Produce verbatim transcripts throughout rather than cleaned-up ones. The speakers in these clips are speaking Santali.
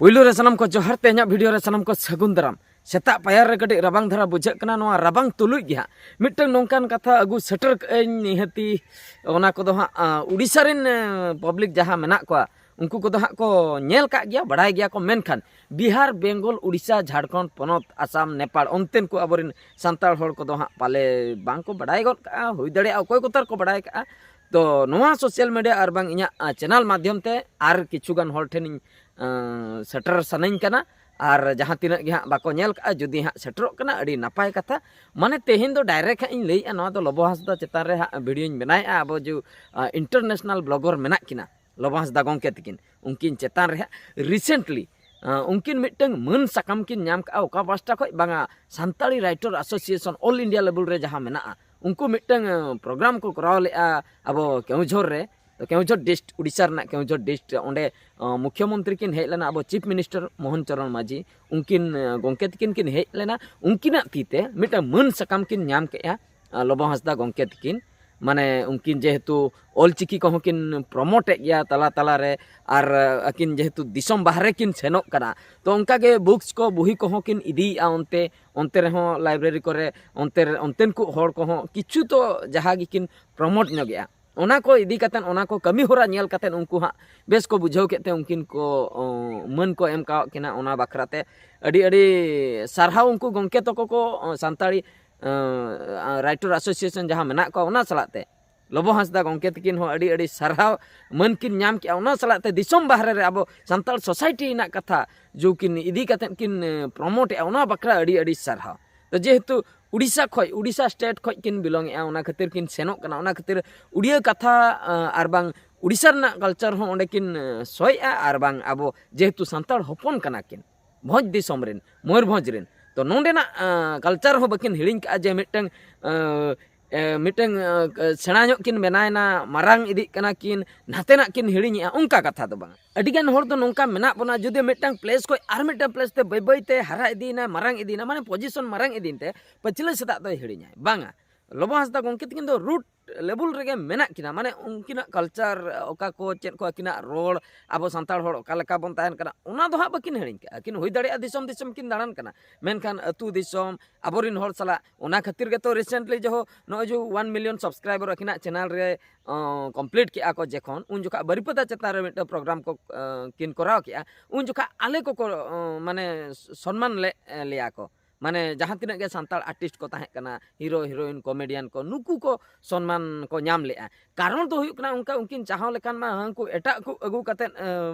ᱯᱩᱭᱞᱩ ᱨᱮ ᱥᱟᱱᱟᱢ ᱠᱚ ᱡᱚᱦᱟᱨ, ᱛᱮᱦᱮᱧᱟᱜ ᱵᱷᱤᱰᱤᱭᱳ ᱨᱮ ᱥᱟᱱᱟᱢ ᱠᱚ ᱥᱟᱹᱜᱩᱱ ᱫᱟᱨᱟᱢ᱾ ᱥᱮᱛᱟᱜ ᱯᱟᱭᱟᱨ ᱨᱮ ᱠᱟᱹᱴᱤᱡ ᱨᱟᱵᱟᱝ ᱫᱷᱟᱨᱟ ᱵᱩᱡᱷᱟᱹᱜ ᱠᱟᱱᱟ, ᱱᱚᱣᱟ ᱨᱟᱵᱟᱝ ᱛᱩᱞᱩᱡ ᱜᱮ ᱦᱟᱸᱜ ᱢᱤᱫᱴᱟᱝ ᱱᱚᱝᱠᱟᱱ ᱠᱟᱛᱷᱟ ᱟᱹᱜᱩ ᱥᱮᱴᱮᱨ ᱠᱟᱜ ᱟᱹᱧ, ᱱᱤᱦᱟᱹᱛᱤ ᱚᱱᱟ ᱠᱚᱫᱚ ᱦᱟᱸᱜ, ᱟ, ᱩᱰᱤᱥᱟ ᱨᱮᱱ, ᱮ, ᱯᱟᱵᱽᱞᱤᱠ ᱡᱟᱦᱟᱸ ᱢᱮᱱᱟᱜ ᱠᱚᱣᱟ, ᱩᱱᱠᱩ ᱠᱚᱫᱚ ᱦᱟᱸᱜ ᱠᱚ ᱧᱮᱞ ᱠᱟᱜ ᱜᱮᱭᱟ, ᱵᱟᱲᱟᱭ ᱜᱮᱭᱟ ᱠᱚ, ᱢᱮᱱᱠᱷᱟᱱ ᱵᱤᱦᱟᱨ, ᱵᱮᱝᱜᱚᱞ, ᱩᱰᱤᱥᱟ, ᱡᱷᱟᱲᱠᱷᱚᱸᱰ ᱯᱚᱱᱚᱛ, ᱟᱥᱟᱢ, ᱱᱮᱯᱟᱲ, ᱚᱱᱛᱮᱱ ᱠᱚ ᱟᱵᱚᱨᱮᱱ ᱥᱟᱱᱛᱟᱲ ᱦᱚᱲ ᱠᱚᱫᱚ ᱦᱟᱸᱜ ᱯᱟᱞᱮ ᱵᱟᱝ ᱠᱚ ᱵᱟᱲᱟᱭ ᱜᱚᱫ ᱠᱟᱜᱼᱟ, ᱦᱩᱭ ᱫᱟᱲᱮᱭᱟᱜᱼᱟ ᱚᱠᱚᱭ ᱠᱚᱛᱟᱨ ᱠᱚ ᱵᱟᱲᱟᱭ ᱠᱟᱜᱼᱟ᱾ ᱛᱚ ᱱᱚᱣᱟ ᱥᱳᱥᱟᱞ ᱢᱤᱰᱤᱭᱟ ᱟᱨ ᱵᱟᱝ ᱤᱧᱟᱹᱜ, ᱟ, ᱪᱮᱱᱮᱞ ᱢᱟᱫᱽᱫᱷᱚᱢ ᱛᱮ ᱟᱨ ᱠᱤᱪᱷᱩ ᱜᱟᱱ ᱦᱚᱲ ᱴᱷᱮᱱᱤᱧ, ᱟ, ᱥᱮᱴᱮᱨ ᱥᱟᱱᱟᱧ ᱠᱟᱱᱟ᱾ ᱟᱨ ᱡᱟᱦᱟᱸ ᱛᱤᱱᱟᱹᱜ ᱜᱮ ᱦᱟᱸᱜ ᱵᱟᱠᱚ ᱧᱮᱞ ᱠᱟᱜᱼᱟ, ᱡᱩᱫᱤ ᱦᱟᱸᱜ ᱥᱮᱴᱮᱨᱚᱜ ᱠᱟᱱᱟ, ᱟᱹᱰᱤ ᱱᱟᱯᱟᱭ ᱠᱟᱛᱷᱟ᱾ ᱢᱟᱱᱮ ᱛᱮᱦᱮᱧ ᱫᱚ ᱰᱟᱭᱨᱮᱠᱴ ᱦᱟᱸᱜ ᱤᱧ ᱞᱟᱹᱭᱮᱜᱼᱟ, ᱱᱚᱣᱟ ᱫᱚ ᱞᱚᱵᱚ ᱦᱟᱸᱥᱫᱟ ᱪᱮᱛᱟᱱ ᱨᱮ ᱦᱟᱸᱜ ᱵᱷᱤᱰᱤᱭᱳᱧ ᱵᱮᱱᱟᱣᱮᱜᱼᱟ, ᱟᱵᱚ ᱡᱮ, ᱟ, ᱤᱱᱴᱟᱨᱱᱮᱥᱱᱟᱞ ᱵᱞᱚᱜᱟᱨ ᱢᱮᱱᱟᱜ ᱠᱤᱱᱟ ᱞᱚᱵᱚ ᱦᱟᱸᱥᱫᱟ ᱜᱚᱢᱠᱮ ᱛᱟᱹᱠᱤᱱ, ᱩᱱᱠᱤᱱ ᱪᱮᱛᱟᱱ ᱨᱮ ᱦᱟᱸᱜ ᱨᱤᱥᱮᱱᱴᱞᱤ, ᱟ, ᱩᱱᱠᱤᱱ ᱢᱤᱫᱴᱟᱝ ᱢᱟᱹᱱ ᱥᱟᱠᱟᱢ ᱠᱤᱱ ᱧᱟᱢ ᱠᱟᱜᱼᱟ᱾ ᱚᱠᱟ ᱯᱟᱦᱴᱟ ᱠᱷᱚᱱ ᱵᱟᱝᱟ, Santali writer association all India ᱞᱮᱵᱮᱞ ᱨᱮ ᱡᱟᱦᱟᱸ ᱢᱮᱱᱟᱜᱼᱟ, ᱩᱱᱠᱩ ᱢᱤᱫᱴᱟᱝ, ᱟ, ᱯᱨᱳᱜᱨᱟᱢ ᱠᱚ ᱠᱚᱨᱟᱣ ᱞᱮᱜᱼᱟ ᱟᱵᱚ ᱠᱮᱣᱡᱷᱚᱨ ᱨᱮ᱾ ᱛᱚ ᱠᱮᱣᱡᱷᱚᱨ ᱰᱤᱥᱴ, ᱩᱰᱤᱥᱟ ᱨᱮᱱᱟᱜ ᱠᱮᱣᱡᱷᱚᱨ ᱰᱤᱥᱴ ᱨᱮ, ᱚᱸᱰᱮ, ᱟ, ᱢᱩᱠᱷᱭᱚᱢᱚᱱᱛᱨᱤ ᱠᱤᱱ ᱦᱮᱡ ᱞᱮᱱᱟ, ᱟᱵᱚ ᱪᱤᱯ ᱢᱤᱱᱤᱥᱴᱟᱨ ᱢᱳᱦᱚᱱ ᱪᱚᱨᱚᱬ ᱢᱟᱹᱡᱷᱤ, ᱩᱱᱠᱤᱱ, ᱟ, ᱜᱚᱢᱠᱮ ᱛᱟᱹᱠᱤᱱ ᱠᱤᱱ ᱦᱮᱡ ᱞᱮᱱᱟ᱾ ᱩᱱᱠᱤᱱᱟᱜ ᱛᱤ ᱛᱮ ᱢᱤᱫᱴᱟᱝ ᱢᱟᱹᱱ ᱥᱟᱠᱟᱢ ᱠᱤᱱ ᱧᱟᱢ ᱠᱮᱜᱼᱟ, ᱟ, ᱞᱚᱵᱚ ᱦᱟᱸᱥᱫᱟ ᱜᱚᱢᱠᱮ ᱛᱟᱹᱠᱤᱱ᱾ ᱢᱟᱱᱮ ᱩᱱᱠᱤᱱ ᱡᱮᱦᱮᱛᱩ ᱚᱞᱪᱤᱠᱤ ᱠᱚᱦᱚᱸ ᱠᱤᱱ ᱯᱨᱚᱢᱳᱴ ᱮᱫ ᱜᱮᱭᱟ ᱛᱟᱞᱟ ᱛᱟᱞᱟ ᱨᱮ, ᱟᱨ, ᱟ, ᱟᱹᱠᱤᱱ ᱡᱮᱦᱮᱛᱩ ᱫᱤᱥᱚᱢ ᱵᱟᱦᱨᱮ ᱠᱤᱱ ᱥᱮᱱᱚᱜ ᱠᱟᱱᱟ, ᱛᱚ ᱚᱱᱠᱟ ᱜᱮ ᱵᱩᱠᱥ ᱠᱚ, ᱵᱩᱦᱤ ᱠᱚᱦᱚᱸ ᱠᱤᱱ ᱤᱫᱤᱭᱮᱜᱼᱟ ᱚᱱᱛᱮ, ᱚᱱᱛᱮ ᱨᱮᱦᱚᱸ ᱞᱟᱭᱵᱨᱮᱨᱤ ᱠᱚᱨᱮ ᱚᱱᱛᱮ ᱨᱮ, ᱚᱱᱛᱮᱱ ᱠᱚ ᱦᱚᱲ ᱠᱚᱦᱚᱸ ᱠᱤᱪᱷᱩ ᱛᱚ ᱡᱟᱦᱟᱸ ᱜᱮᱠᱤᱱ ᱯᱨᱚᱢᱳᱴ ᱧᱚᱜᱮᱜᱼᱟ᱾ ᱚᱱᱟ ᱠᱚ ᱤᱫᱤ ᱠᱟᱛᱮᱫ, ᱚᱱᱟ ᱠᱚ ᱠᱟᱹᱢᱤ ᱦᱚᱨᱟ ᱧᱮᱞ ᱠᱟᱛᱮᱫ ᱩᱱᱠᱩ ᱦᱟᱸᱜ ᱵᱮᱥ ᱠᱚ ᱵᱩᱡᱷᱟᱹᱣ ᱠᱮᱫ ᱛᱮ ᱩᱱᱠᱤᱱ ᱠᱚ, ᱚ, ᱢᱟᱹᱱ ᱠᱚ ᱮᱢ ᱠᱟᱣᱟᱫ ᱠᱤᱱᱟ᱾ ᱚᱱᱟ ᱵᱟᱠᱷᱨᱟ ᱛᱮ ᱟᱹᱰᱤ ᱟᱹᱰᱤ ᱥᱟᱨᱦᱟᱣ ᱩᱱᱠᱩ ᱜᱚᱢᱠᱮ ᱛᱟᱠᱚ ᱠᱚ, ᱚ, ᱥᱟᱱᱛᱟᱲᱤ, ᱚ, ᱨᱟᱭᱴᱟᱨ ᱮᱥᱳᱥᱤᱭᱮᱥᱚᱱ ᱡᱟᱦᱟᱸ ᱢᱮᱱᱟᱜ ᱠᱚᱣᱟ, ᱚᱱᱟ ᱥᱟᱞᱟᱜ ᱛᱮ ᱞᱚᱵᱚ ᱦᱟᱸᱥᱫᱟ ᱜᱚᱢᱠᱮ ᱛᱟᱹᱠᱤᱱ ᱦᱚᱸ ᱟᱹᱰᱤ ᱟᱹᱰᱤ ᱥᱟᱨᱦᱟᱣ ᱢᱟᱹᱱ ᱠᱤᱱ ᱧᱟᱢ ᱠᱮᱜᱼᱟ᱾ ᱚᱱᱟ ᱥᱟᱞᱟᱜ ᱛᱮ ᱫᱤᱥᱚᱢ ᱵᱟᱦᱨᱮ ᱨᱮ ᱟᱵᱚ ᱥᱟᱱᱛᱟᱲ ᱥᱳᱥᱟᱭᱴᱤ ᱨᱮᱱᱟᱜ ᱠᱟᱛᱷᱟ ᱡᱩ ᱠᱤᱱ ᱤᱫᱤ ᱠᱟᱛᱮᱫ ᱠᱤᱱ, ᱮ, ᱯᱨᱚᱢᱳᱴ ᱮᱜᱼᱟ, ᱚᱱᱟ ᱵᱟᱠᱷᱨᱟ ᱟᱹᱰᱤ ᱟᱹᱰᱤ ᱥᱟᱨᱦᱟᱣ᱾ ᱛᱚ ᱡᱮᱦᱮᱛᱩ ᱩᱰᱤᱥᱟ ᱠᱷᱚᱡ, ᱩᱰᱤᱥᱟ ᱥᱴᱮᱴ ᱠᱷᱚᱡ ᱠᱤᱱ ᱵᱤᱞᱚᱝ ᱮᱜᱼᱟ, ᱚᱱᱟ ᱠᱷᱟᱹᱛᱤᱨ ᱠᱤᱱ ᱥᱮᱱᱚᱜ ᱠᱟᱱᱟ, ᱚᱱᱟ ᱠᱷᱟᱹᱛᱤᱨ ᱩᱲᱤᱭᱟᱹ ᱠᱟᱛᱷᱟ, ᱟ, ᱟᱨ ᱵᱟᱝ ᱩᱰᱤᱥᱟ ᱨᱮᱱᱟᱜ ᱠᱟᱞᱪᱟᱨ ᱦᱚᱸ ᱚᱸᱰᱮ ᱠᱤᱱ, ᱮ, ᱥᱚᱭᱮᱜᱼᱟ, ᱟᱨ ᱵᱟᱝ ᱟᱵᱚ ᱡᱮᱦᱮᱛᱩ ᱥᱟᱱᱛᱟᱲ ᱦᱚᱯᱚᱱ ᱠᱟᱱᱟ ᱠᱤᱱ, ᱵᱷᱚᱸᱡᱽ ᱫᱤᱥᱚᱢ ᱨᱮᱱ, ᱢᱚᱭᱩᱨᱵᱷᱚᱸᱡᱽ ᱨᱮᱱ, ᱛᱚ ᱱᱚᱸᱰᱮᱱᱟᱜ, ᱟ, ᱠᱟᱞᱪᱟᱨ ᱦᱚᱸ ᱵᱟᱹᱠᱤᱱ ᱦᱤᱲᱤᱧ ᱠᱟᱜᱼᱟ ᱡᱮ ᱢᱤᱫᱴᱟᱝ, ᱟ, ᱮ, ᱢᱤᱫᱴᱟᱝ, ᱟ, ᱥᱮᱬᱟ ᱧᱚᱜ ᱠᱤᱱ ᱵᱮᱱᱟᱣᱮᱱᱟ, ᱢᱟᱨᱟᱝ ᱤᱫᱤᱜ ᱠᱟᱱᱟ ᱠᱤᱱ, ᱱᱟᱛᱮᱱᱟᱜ ᱠᱤᱱ ᱦᱤᱲᱤᱧᱮᱜᱼᱟ, ᱚᱱᱠᱟ ᱠᱟᱛᱷᱟ ᱫᱚ ᱵᱟᱝ᱾ ᱟᱹᱰᱤ ᱜᱟᱱ ᱦᱚᱲ ᱫᱚ ᱱᱚᱝᱠᱟ ᱢᱮᱱᱟᱜ ᱵᱚᱱᱟ, ᱡᱩᱫᱤ ᱢᱤᱫᱴᱟᱝ ᱯᱞᱮᱥ ᱠᱷᱚᱱ ᱟᱨ ᱢᱤᱫᱴᱟᱝ ᱯᱞᱮᱥ ᱛᱮ ᱵᱟᱹᱭ ᱵᱟᱹᱭ ᱛᱮ ᱦᱟᱨᱟ ᱤᱫᱤᱭᱮᱱᱟ, ᱢᱟᱨᱟᱝ ᱤᱫᱤᱭᱮᱱᱟ, ᱢᱟᱱᱮ ᱯᱚᱡᱤᱥᱚᱱ ᱢᱟᱨᱟᱝ ᱤᱫᱤᱭᱮᱱ ᱛᱮ ᱯᱟᱹᱪᱷᱞᱟᱹ ᱥᱮᱫᱟᱜ ᱫᱚᱭ ᱦᱤᱲᱤᱧᱟᱭ, ᱵᱟᱝᱟ᱾ ᱞᱚᱵᱚ ᱦᱟᱸᱥᱫᱟ ᱜᱚᱢᱠᱮ ᱛᱟᱹᱠᱤᱱ ᱫᱚ ᱨᱩᱴ ᱞᱮᱵᱮᱞ ᱨᱮᱜᱮ ᱢᱮᱱᱟᱜ ᱠᱤᱱᱟ, ᱢᱟᱱᱮ ᱩᱱᱠᱤᱱᱟᱜ ᱠᱟᱞᱪᱟᱨ ᱚᱠᱟ ᱠᱚ, ᱪᱮᱫ ᱠᱚ, ᱟᱹᱠᱤᱱᱟᱜ ᱨᱚᱲ, ᱟᱵᱚ ᱥᱟᱱᱛᱟᱲ ᱦᱚᱲ ᱚᱠᱟ ᱞᱮᱠᱟ ᱵᱚᱱ ᱛᱟᱦᱮᱱ ᱠᱟᱱᱟ, ᱚᱱᱟ ᱫᱚ ᱦᱟᱸᱜ ᱵᱟᱹᱠᱤᱱ ᱦᱤᱲᱤᱧ ᱠᱟᱜᱼᱟ᱾ ᱟᱹᱠᱤᱱ ᱦᱩᱭ ᱫᱟᱲᱮᱭᱟᱜᱼᱟ ᱫᱤᱥᱚᱢ ᱫᱤᱥᱚᱢ ᱠᱤᱱ ᱫᱟᱬᱟᱱ ᱠᱟᱱᱟ, ᱢᱮᱱᱠᱷᱟᱱ ᱟᱹᱛᱩ ᱫᱤᱥᱚᱢ ᱟᱵᱚᱨᱤᱱ ᱦᱚᱲ ᱥᱟᱞᱟᱜ, ᱚᱱᱟ ᱠᱷᱟᱹᱛᱤᱨ ᱜᱮᱛᱚ recently ᱡᱚᱦᱚ ᱱᱚᱜᱼᱚᱭ ᱡᱮ ᱚᱣᱟᱱ ᱢᱤᱞᱤᱭᱚᱱ ᱥᱟᱵᱥᱠᱨᱟᱭᱵᱟᱨ ᱟᱹᱠᱤᱱᱟᱜ ᱪᱮᱱᱮᱞ ᱨᱮ ᱠᱚᱢᱯᱞᱤᱴ ᱠᱮᱜᱼᱟ ᱠᱚ ᱡᱚᱠᱷᱚᱱ, ᱩᱱ ᱡᱚᱠᱷᱚᱱ ᱵᱟᱹᱨᱤᱯᱟᱫᱟ ᱪᱮᱛᱟᱱ ᱨᱮ ᱢᱤᱫᱴᱟᱝ ᱯᱨᱳᱜᱨᱟᱢ ᱠᱚ ᱠᱤᱱ ᱠᱚᱨᱟᱣ ᱠᱮᱜᱼᱟ, ᱩᱱ ᱡᱚᱠᱷᱚᱱ ᱟᱞᱮ ᱠᱚᱠᱚ ᱢᱟᱱᱮ ᱥᱚᱱᱢᱟᱱ ᱞᱮᱫ ᱞᱮᱭᱟ ᱠᱚ᱾ ᱢᱟᱱᱮ ᱡᱟᱦᱟᱸ ᱛᱤᱱᱟᱹᱜ ᱜᱮ ᱥᱟᱱᱛᱟᱲ ᱟᱨᱴᱤᱥᱴ ᱠᱚ ᱛᱟᱦᱮᱸ ᱠᱟᱱᱟ, ᱦᱤᱨᱳ ᱦᱤᱨᱳᱭᱤᱱ, ᱠᱚᱢᱮᱰᱤᱭᱟᱱ ᱠᱚ, ᱱᱩᱠᱩ ᱠᱚ ᱥᱚᱱᱢᱟᱱ ᱠᱚ ᱧᱟᱢ ᱞᱮᱜᱼᱟ᱾ ᱠᱟᱨᱚᱱ ᱫᱚ ᱦᱩᱭᱩᱜ ᱠᱟᱱᱟ, ᱚᱱᱠᱟ ᱩᱱᱠᱤᱱ ᱪᱟᱦᱟᱣ ᱞᱮᱠᱷᱟᱱ ᱢᱟ ᱦᱟᱹᱱᱠᱩ ᱮᱴᱟᱜ ᱠᱚ ᱟᱹᱜᱩ ᱠᱟᱛᱮᱫ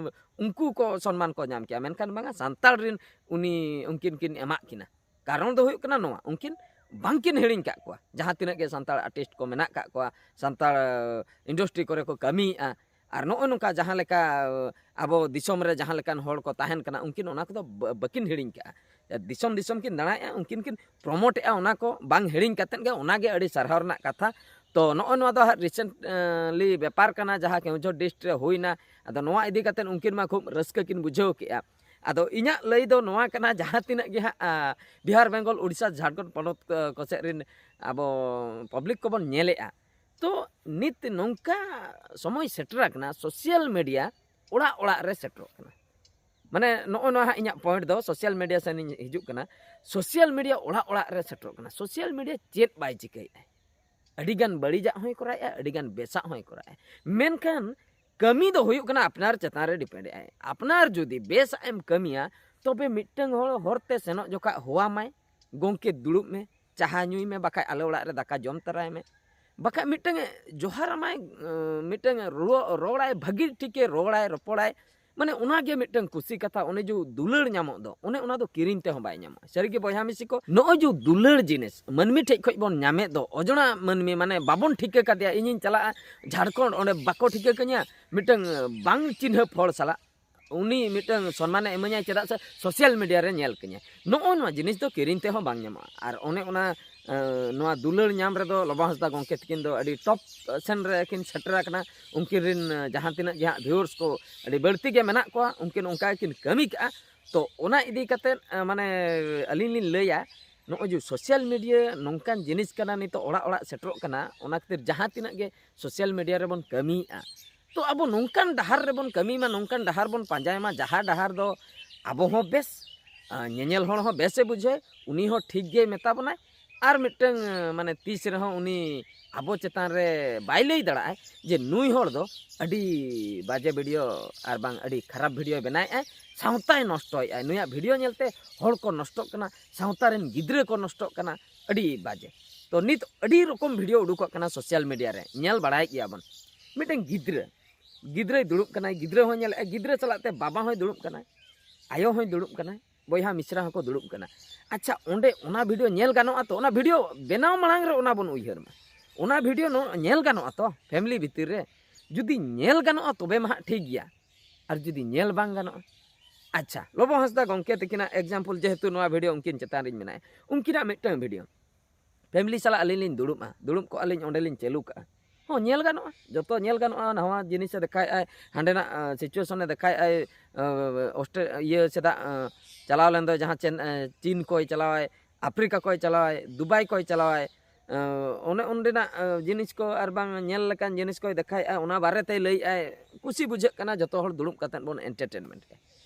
ᱩᱱᱠᱩ ᱠᱚ ᱥᱚᱱᱢᱟᱱ ᱠᱚ ᱧᱟᱢ ᱠᱮᱭᱟ, ᱢᱮᱱᱠᱷᱟᱱ ᱵᱟᱝᱟ, ᱥᱟᱱᱛᱟᱲ ᱨᱮᱱ ᱩᱱᱤ, ᱩᱱᱠᱤᱱ ᱠᱤᱱ ᱮᱢᱟᱜ ᱠᱤᱱᱟ᱾ ᱠᱟᱨᱚᱱ ᱫᱚ ᱦᱩᱭᱩᱜ ᱠᱟᱱᱟ ᱱᱚᱣᱟ, ᱩᱱᱠᱤᱱ ᱵᱟᱝᱠᱤᱱ ᱦᱤᱲᱤᱧ ᱠᱟᱜ ᱠᱚᱣᱟ ᱡᱟᱦᱟᱸ ᱛᱤᱱᱟᱹᱜ ᱜᱮ ᱥᱟᱱᱛᱟᱲ ᱟᱨᱴᱤᱥᱴ ᱠᱚ ᱢᱮᱱᱟᱜ ᱠᱟᱜ ᱠᱚᱣᱟ, ᱥᱟᱱᱛᱟᱲ ᱤᱱᱰᱟᱥᱴᱨᱤ ᱠᱚᱨᱮ ᱠᱚ ᱠᱟᱹᱢᱤᱭᱮᱫᱼᱟ᱾ ᱟᱨ ᱱᱚᱜᱼᱚ ᱱᱚᱝᱠᱟ ᱡᱟᱦᱟᱸ ᱞᱮᱠᱟ ᱟᱵᱚ ᱫᱤᱥᱚᱢ ᱨᱮ ᱡᱟᱦᱟᱸ ᱞᱮᱠᱟᱱ ᱦᱚᱲ ᱠᱚ ᱛᱟᱦᱮᱱ ᱠᱟᱱᱟ, ᱩᱱᱠᱤᱱ ᱚᱱᱟ ᱠᱚᱫᱚ ᱵᱟᱹᱠᱤᱱ ᱦᱤᱲᱤᱧ ᱠᱟᱜᱼᱟ᱾ ᱫᱤᱥᱚᱢ ᱫᱤᱥᱚᱢ ᱠᱤᱱ ᱫᱟᱬᱟᱭᱮᱫᱼᱟ, ᱩᱱᱠᱤᱱ ᱠᱤᱱ ᱯᱨᱚᱢᱳᱴᱮᱫᱼᱟ, ᱚᱱᱟ ᱠᱚ ᱵᱟᱝ ᱦᱤᱲᱤᱧ ᱠᱟᱛᱮᱫ ᱜᱮ ᱚᱱᱟᱜᱮ ᱟᱹᱰᱤ ᱥᱟᱨᱦᱟᱣ ᱨᱮᱱᱟᱜ ᱠᱟᱛᱷᱟ᱾ ᱛᱚ ᱱᱚᱜᱼᱚ ᱱᱚᱣᱟ ᱫᱚ ᱦᱟᱸᱜ ᱨᱤᱥᱮᱱᱴᱞᱤ ᱵᱮᱯᱟᱨ ᱠᱟᱱᱟ, ᱡᱟᱦᱟᱸ ᱠᱮᱣᱚᱱᱡᱷᱚᱨ ᱰᱤᱥᱴ ᱨᱮ ᱦᱩᱭᱱᱟ᱾ ᱟᱫᱚ ᱱᱚᱣᱟ ᱤᱫᱤ ᱠᱟᱛᱮᱫ ᱩᱱᱠᱤᱱ ᱢᱟ ᱠᱷᱩᱵ ᱨᱟᱹᱥᱠᱟᱹ ᱠᱤᱱ ᱵᱩᱡᱷᱟᱹᱣ ᱠᱮᱜᱼᱟ᱾ ᱟᱫᱚ ᱤᱧᱟᱹᱜ ᱞᱟᱹᱭ ᱫᱚ ᱱᱚᱣᱟ ᱠᱟᱱᱟ, ᱡᱟᱦᱟᱸ ᱛᱤᱱᱟᱹᱜ ᱜᱮ ᱦᱟᱸᱜ ᱵᱤᱦᱟᱨ, ᱵᱮᱝᱜᱚᱞ, ᱩᱲᱤᱥᱥᱟ, ᱡᱷᱟᱲᱠᱷᱚᱸᱰ ᱯᱚᱱᱚᱛ ᱠᱚ ᱥᱮᱫ ᱨᱤᱱ ᱟᱵᱚ ᱯᱟᱵᱽᱞᱤᱠ ᱠᱚᱵᱚᱱ ᱧᱮᱞᱮᱜᱼᱟ, ᱛᱚ ᱱᱤᱛ ᱱᱚᱝᱠᱟ ᱥᱚᱢᱚᱭ ᱥᱮᱴᱮᱨ ᱟᱠᱟᱱᱟ, ᱥᱳᱥᱟᱞ ᱢᱤᱰᱤᱭᱟ ᱚᱲᱟᱜ ᱚᱲᱟᱜ ᱨᱮ ᱥᱮᱴᱮᱨᱚᱜ ᱠᱟᱱᱟ᱾ ᱢᱟᱱᱮ ᱱᱚᱜᱼᱚ ᱱᱚᱣᱟ ᱦᱟᱸᱜ ᱤᱧᱟᱹᱜ ᱯᱚᱭᱮᱱᱴ ᱫᱚ, ᱥᱳᱥᱟᱞ ᱢᱤᱰᱤᱭᱟ ᱥᱮᱱ ᱤᱧ ᱦᱤᱡᱩᱜ ᱠᱟᱱᱟ᱾ ᱥᱳᱥᱟᱞ ᱢᱤᱰᱤᱭᱟ ᱚᱲᱟᱜ ᱚᱲᱟᱜ ᱨᱮ ᱥᱮᱴᱮᱨᱚᱜ ᱠᱟᱱᱟ᱾ ᱥᱳᱥᱟᱞ ᱢᱤᱰᱤᱭᱟ ᱪᱮᱫ ᱵᱟᱭ ᱪᱤᱠᱟᱹᱭᱮᱫᱼᱟᱭ? ᱟᱹᱰᱤᱜᱟᱱ ᱵᱟᱹᱲᱤᱡᱟᱜ ᱦᱚᱸᱭ ᱠᱚᱨᱟᱣᱮᱫᱼᱟ, ᱟᱹᱰᱤᱜᱟᱱ ᱵᱮᱥᱟᱜ ᱦᱚᱸᱭ ᱠᱚᱨᱟᱣᱮᱫᱼᱟ᱾ ᱢᱮᱱᱠᱷᱟᱱ ᱠᱟᱹᱢᱤ ᱫᱚ ᱦᱩᱭᱩᱜ ᱠᱟᱱᱟ ᱟᱯᱱᱟᱨ ᱪᱮᱛᱟᱱ ᱨᱮ ᱰᱤᱯᱮᱱᱰ ᱮᱫᱼᱟᱭ᱾ ᱟᱯᱱᱟᱨ ᱡᱩᱫᱤ ᱵᱮᱥᱟᱜ ᱮᱢ ᱠᱟᱹᱢᱤᱭᱟ, ᱛᱚᱵᱮ ᱢᱤᱫᱴᱟᱝ ᱦᱚᱲ ᱦᱚᱨᱛᱮ ᱥᱮᱱᱚᱜ ᱡᱚᱠᱷᱟ ᱦᱚᱦᱚᱣᱟᱢᱟᱭ, "ᱜᱚᱢᱠᱮ ᱫᱩᱲᱩᱵ ᱢᱮ, ᱪᱟᱦᱟ ᱧᱩᱭ ᱢᱮ, ᱵᱟᱠᱷᱟᱡ ᱟᱞᱮ ᱚᱲᱟᱜ ᱨᱮ ᱫᱟᱠᱟ ᱡᱚᱢ ᱛᱟᱨᱟᱭ ᱢᱮ", ᱵᱟᱠᱷᱟᱡ ᱢᱤᱫᱴᱟᱝ ᱡᱚᱦᱟᱨ ᱟᱢᱟᱭ, ᱢᱤᱫᱴᱟᱝ ᱨᱚ-, ᱨᱚᱲᱟᱭ, ᱵᱷᱟᱹᱜᱤ ᱴᱷᱤᱠᱮ ᱨᱚᱲᱟᱭ, ᱨᱚᱯᱚᱲᱟᱭ, ᱢᱟᱱᱮ ᱚᱱᱟᱜᱮ ᱢᱤᱫᱴᱟᱝ ᱠᱩᱥᱤ ᱠᱟᱛᱷᱟ᱾ ᱚᱱᱮ ᱡᱮ ᱫᱩᱞᱟᱹᱲ ᱧᱟᱢᱚᱜ ᱫᱚ, ᱚᱱᱮ ᱚᱱᱟ ᱫᱚ ᱠᱤᱨᱤᱧ ᱛᱮᱦᱚᱸ ᱵᱟᱭ ᱧᱟᱢᱚᱜᱼᱟ᱾ ᱥᱟᱹᱨᱤᱜᱮ ᱵᱚᱭᱦᱟ ᱢᱤᱥᱤ ᱠᱚ, ᱱᱚᱜᱼᱚᱭ ᱡᱮ ᱫᱩᱞᱟᱹᱲ ᱡᱤᱱᱤᱥ ᱢᱟᱹᱱᱢᱤ ᱴᱷᱮᱡ ᱠᱷᱚᱡ ᱵᱚᱱ ᱧᱟᱢᱮᱫ ᱫᱚ, ᱚᱡᱚᱱᱟ ᱢᱟᱹᱱᱢᱤ, ᱢᱟᱱᱮ ᱵᱟᱵᱚᱱ ᱴᱷᱤᱠᱟᱹ ᱠᱟᱫᱮᱭᱟ, ᱤᱧᱤᱧ ᱪᱟᱞᱟᱜᱼᱟ ᱡᱷᱟᱲᱠᱷᱚᱸᱰ, ᱚᱸᱰᱮ ᱵᱟᱠᱚ ᱴᱷᱤᱠᱟᱹ ᱠᱟᱹᱧᱟ, ᱢᱤᱫᱴᱟᱝ ᱵᱟᱝ ᱪᱤᱱᱦᱟᱹᱯ ᱦᱚᱲ ᱥᱟᱞᱟᱜ ᱩᱱᱤ ᱢᱤᱫᱴᱟᱝ ᱥᱚᱱᱢᱟᱱᱮ ᱤᱢᱟᱹᱧᱟᱭ, ᱪᱮᱫᱟᱜ ᱥᱮ ᱥᱳᱥᱟᱞ ᱢᱤᱰᱤᱭᱟ ᱨᱮ ᱧᱮᱞ ᱠᱟᱹᱧᱟᱭ᱾ ᱱᱚᱜᱼᱚ ᱱᱚᱣᱟ ᱡᱤᱱᱤᱥ ᱫᱚ ᱠᱤᱨᱤᱧ ᱛᱮᱦᱚᱸ ᱵᱟᱝ ᱧᱟᱢᱚᱜᱼᱟ᱾ ᱟᱨ ᱚᱱᱮ ᱚᱱᱟ, ᱮᱸ, ᱱᱚᱣᱟ ᱫᱩᱞᱟᱹᱲ ᱧᱟᱢ ᱨᱮᱫᱚ ᱞᱚᱵᱚ ᱦᱟᱸᱥᱫᱟ ᱜᱚᱢᱠᱮ ᱛᱟᱹᱠᱤᱱ ᱫᱚ ᱟᱹᱰᱤ ᱴᱚᱯ ᱥᱮᱱ ᱨᱮᱠᱤᱱ ᱥᱮᱴᱮᱨ ᱟᱠᱟᱱᱟ᱾ ᱩᱱᱠᱤᱱ ᱨᱤᱱ, ᱮᱸ, ᱡᱟᱦᱟᱸ ᱛᱤᱱᱟᱹᱜ ᱜᱮ ᱦᱟᱸᱜ ᱵᱷᱤᱭᱩᱣᱟᱨᱥ ᱠᱚ ᱟᱹᱰᱤ ᱵᱟᱹᱲᱛᱤ ᱜᱮ ᱢᱮᱱᱟᱜ ᱠᱚᱣᱟ, ᱩᱱᱠᱤᱱ ᱚᱱᱠᱟ ᱜᱮᱠᱤᱱ ᱠᱟᱹᱢᱤ ᱠᱟᱜᱼᱟ᱾ ᱛᱚ ᱚᱱᱟ ᱤᱫᱤ ᱠᱟᱛᱮᱫ, ᱮᱸ, ᱢᱟᱱᱮ ᱟᱹᱞᱤᱧ ᱞᱤᱧ ᱞᱟᱹᱭᱟ, ᱱᱚᱜᱼᱚᱭ ᱡᱮ ᱥᱳᱥᱟᱞ ᱢᱤᱰᱤᱭᱟ ᱱᱚᱝᱠᱟᱱ ᱡᱤᱱᱤᱥ ᱠᱟᱱᱟ, ᱱᱤᱛᱚᱜ ᱚᱲᱟᱜ ᱚᱲᱟᱜ ᱥᱮᱴᱮᱨᱚᱜ ᱠᱟᱱᱟ, ᱚᱱᱟ ᱠᱷᱟᱹᱛᱤᱨ ᱡᱟᱦᱟᱸ ᱛᱤᱱᱟᱹᱜ ᱜᱮ ᱥᱳᱥᱟᱞ ᱢᱤᱰᱤᱭᱟ ᱨᱮᱵᱚᱱ ᱠᱟᱹᱢᱤᱭᱮᱫᱼᱟ, ᱛᱚ ᱟᱵᱚ ᱱᱚᱝᱠᱟᱱ ᱰᱟᱦᱟᱨ ᱨᱮᱵᱚᱱ ᱠᱟᱹᱢᱤ ᱢᱟ, ᱱᱚᱝᱠᱟᱱ ᱰᱟᱦᱟᱨ ᱵᱚᱱ ᱯᱟᱸᱡᱟᱭ ᱢᱟ, ᱡᱟᱦᱟᱸ ᱰᱟᱦᱟᱨ ᱫᱚ ᱟᱵᱚ ᱦᱚᱸ ᱵᱮᱥ, ᱟᱨ ᱧᱮᱧᱮᱞ ᱦᱚᱲ ᱦᱚᱸ ᱵᱮᱥᱮ ᱵᱩᱡᱷᱟᱹᱣ, ᱩᱱᱤ ᱦᱚᱸ ᱴᱷᱤᱠ ᱜᱮᱭ ᱢᱮᱛᱟ ᱵᱚᱱᱟᱭ, ᱟᱨ ᱢᱤᱫᱴᱟᱝ, ᱢᱟᱱᱮ, ᱛᱤᱥ ᱨᱮᱦᱚᱸ ᱩᱱᱤ ᱟᱵᱚ ᱪᱮᱛᱟᱱ ᱨᱮ ᱵᱟᱭ ᱞᱟᱹᱭ ᱫᱟᱲᱮᱭᱟᱜᱼᱟᱭ ᱡᱮ ᱱᱩᱭ ᱦᱚᱲ ᱫᱚ ᱟᱹᱰᱤ ᱵᱟᱡᱮ ᱵᱷᱤᱰᱤᱭᱳ ᱟᱨ ᱵᱟᱝ ᱟᱹᱰᱤ ᱠᱷᱟᱨᱟᱯ ᱵᱷᱤᱰᱤᱭᱳᱭ ᱵᱮᱱᱟᱣᱮᱫᱼᱟᱭ, ᱥᱟᱶᱛᱟᱭ ᱱᱚᱥᱴᱚᱭᱮᱫᱼᱟᱭ, ᱱᱩᱭᱟᱜ ᱵᱷᱤᱰᱤᱭᱳ ᱧᱮᱞᱛᱮ ᱦᱚᱲ ᱠᱚ ᱱᱚᱥᱴᱚᱜ ᱠᱟᱱᱟ, ᱥᱟᱶᱛᱟ ᱨᱮᱱ ᱜᱤᱫᱽᱨᱟᱹ ᱠᱚ ᱱᱚᱥᱴᱚᱜ ᱠᱟᱱᱟ, ᱟᱹᱰᱤ ᱵᱟᱡᱮ᱾ ᱛᱚ ᱱᱤᱛ ᱟᱹᱰᱤ ᱨᱚᱠᱚᱢ ᱵᱷᱤᱰᱤᱭᱳ ᱩᱰᱩᱠᱚᱜ ᱠᱟᱱᱟ ᱥᱳᱥᱟᱞ ᱢᱤᱰᱤᱭᱟ ᱨᱮ, ᱧᱮᱞ ᱵᱟᱲᱟᱭᱮᱫ ᱜᱮᱭᱟ ᱵᱚᱱ᱾ ᱢᱤᱫᱴᱮᱱ ᱜᱤᱫᱽᱨᱟᱹ, ᱜᱤᱫᱽᱨᱟᱹᱭ ᱫᱩᱲᱩᱵ ᱠᱟᱱᱟᱭ, ᱜᱤᱫᱽᱨᱟᱹ ᱦᱚᱸ ᱧᱮᱞᱮᱫᱼᱟᱭ, ᱜᱤᱫᱽᱨᱟᱹ ᱥᱟᱞᱟᱜ ᱛᱮ ᱵᱟᱵᱟ ᱦᱚᱸᱭ ᱫᱩᱲᱩᱵ ᱠᱟᱱᱟᱭ, ᱟᱭᱳ ᱦᱚᱸᱭ ᱫᱩᱲᱩᱵ ᱠᱟᱱᱟᱭ, ᱵᱚᱭᱦᱟ ᱢᱤᱥᱨᱟ ᱦᱚᱸᱠᱚ ᱫᱩᱲᱩᱵ ᱠᱟᱱᱟ᱾ ᱟᱪᱪᱷᱟ, ᱚᱸᱰᱮ ᱚᱱᱟ ᱵᱷᱤᱰᱤᱭᱳ ᱧᱮᱞ ᱜᱟᱱᱚᱜᱼᱟ ᱛᱚ? ᱚᱱᱟ ᱵᱷᱤᱰᱤᱭᱳ ᱵᱮᱱᱟᱣ ᱢᱟᱲᱟᱝ ᱨᱮ ᱚᱱᱟ ᱵᱚᱱ ᱩᱭᱦᱟᱹᱨ ᱢᱟ, ᱚᱱᱟ ᱵᱷᱤᱰᱤᱭᱳ ᱱᱚ-, ᱧᱮᱞ ᱜᱟᱱᱚᱜᱼᱟ ᱛᱚ ᱯᱷᱮᱢᱤᱞᱤ ᱵᱷᱤᱛᱤᱨ ᱨᱮ? ᱡᱩᱫᱤ ᱧᱮᱞ ᱜᱟᱱᱚᱜᱼᱟ ᱛᱚᱵᱮ ᱢᱟ ᱦᱟᱸᱜ ᱴᱷᱤᱠ ᱜᱮᱭᱟ, ᱟᱨ ᱡᱩᱫᱤ ᱧᱮᱞ ᱵᱟᱝ ᱜᱟᱱᱚᱜᱼᱟ? ᱟᱪᱪᱷᱟ, ᱞᱚᱵᱚ ᱦᱟᱸᱥᱫᱟ ᱜᱚᱢᱠᱮ ᱛᱟᱹᱠᱤᱱᱟᱜ ᱮᱠᱡᱟᱢᱯᱚᱞ, ᱡᱮᱦᱮᱛᱩ ᱱᱚᱣᱟ ᱵᱷᱤᱰᱤᱭᱳ ᱩᱱᱠᱤᱱ ᱪᱮᱛᱟᱱ ᱨᱤᱧ ᱢᱮᱱᱟᱭᱟ, ᱩᱱᱠᱤᱱᱟᱜ ᱢᱤᱫᱴᱟᱝ ᱵᱷᱤᱰᱤᱭᱳ, ᱯᱷᱮᱢᱤᱞᱤ ᱥᱟᱞᱟᱜ ᱟᱹᱞᱤᱧ ᱞᱤᱧ ᱫᱩᱲᱩᱵᱼᱟ, ᱫᱩᱲᱩᱵ ᱠᱚᱜᱼᱟ ᱞᱤᱧ, ᱚᱸᱰᱮ ᱞᱤᱧ ᱪᱟᱹᱞᱩ ᱠᱟᱜᱼᱟ, ᱦᱚᱸ, ᱧᱮᱞ ᱜᱟᱱᱚᱜᱼᱟ, ᱡᱚᱛᱚ ᱧᱮᱞ ᱜᱟᱱᱚᱜᱼᱟ᱾ ᱱᱟᱣᱟ ᱡᱤᱱᱤᱥᱮ ᱫᱮᱠᱷᱟᱭᱮᱫᱼᱟᱭ, ᱦᱟᱸᱰᱮᱱᱟᱜ ᱥᱤᱪᱩᱭᱮᱥᱚᱱᱮ ᱫᱮᱠᱷᱟᱭᱮᱫᱼᱟᱭ, ᱚᱥᱴᱨᱮ-, ᱤᱭᱟᱹ ᱥᱮᱫᱟᱜ ᱪᱟᱞᱟᱣ ᱞᱮᱱ ᱫᱚ, ᱡᱟᱦᱟᱸ ᱪᱮᱱ-, ᱪᱤᱱ ᱠᱚᱭ ᱪᱟᱞᱟᱣᱟᱭ, ᱟᱯᱷᱨᱤᱠᱟ ᱠᱚᱭ ᱪᱟᱞᱟᱣᱟᱭ, ᱫᱩᱵᱟᱭ ᱠᱚᱭ ᱪᱟᱞᱟᱣᱟᱭ, ᱚᱱᱮ ᱚᱸᱰᱮᱱᱟᱜ ᱡᱤᱱᱤᱥ ᱠᱚ ᱟᱨ ᱵᱟᱝ ᱧᱮᱞ ᱞᱮᱠᱟᱱ ᱡᱤᱱᱤᱥ ᱠᱚᱭ ᱫᱮᱠᱷᱟᱭᱮᱫᱼᱟ, ᱚᱱᱟ ᱵᱟᱨᱮᱛᱮᱭ ᱞᱟᱹᱭᱮᱫᱼᱟᱭ, ᱠᱩᱥᱤ ᱵᱩᱡᱷᱟᱹᱜ ᱠᱟᱱᱟ, ᱡᱚᱛᱚ ᱦᱚᱲ ᱫᱩᱲᱩᱵ ᱠᱟᱛᱮᱫ ᱵᱚᱱ ᱮᱱᱴᱟᱨᱴᱮᱱᱢᱮᱱᱴ ᱠᱮᱫᱼᱟ᱾